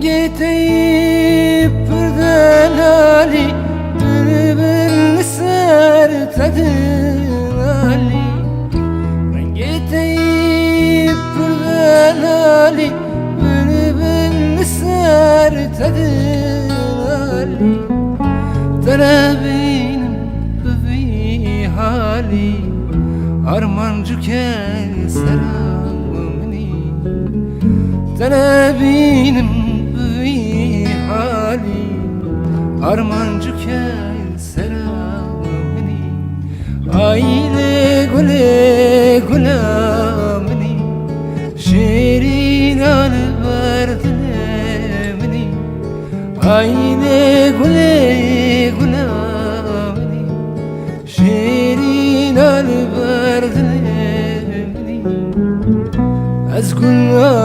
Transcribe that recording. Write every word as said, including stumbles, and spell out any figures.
Rengê te yê pir delalî, bilbil li ser te dinalî. Rengê te yê pir delalî, bilbil li ser te dinalî. Te nebînim bi vî halî, armancûke sera min î. Te nebînim bi vî halî, armancûke sera min î. Ay lê gulê gula min î, şêrîna li ber dilê min î. Ay lê gulê gula min î, şêrîna li ber dilê min î. Ez gula